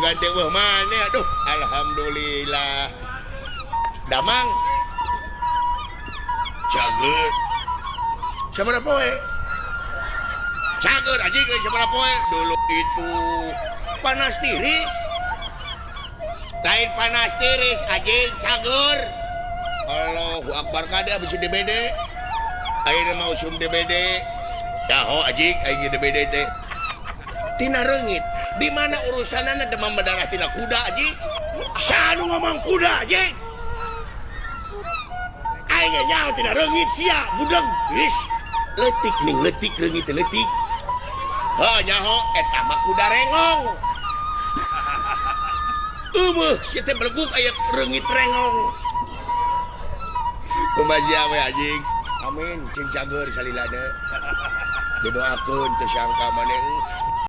Juga teh wah mana, aduh, alhamdulillah. Damang. Cager. Sabaraha poe? Cager anjing euy, sabaraha poe? Dulu itu panas tiris. Lain panas tiris anjing, cager. Allahu Akbar, kade abis DBD. Ayeuna mau usum DBD. Daho anjing aing DBD teh. Tina reungit. Di mana urusanana demam berdarah tina kuda anjing? Saha nu ngomong kuda anjing? Aing ge nyaho tina reungit sia budeg. Geus leutik ning leutik reungit teh leutik. Heuh, nyaho eta mah kuda rengong. Eueuh sia teh beleguk aya reungit rengong. Kumaha we anjing? Amin, cing cager salilana. Didoakeun teu sangka maneh.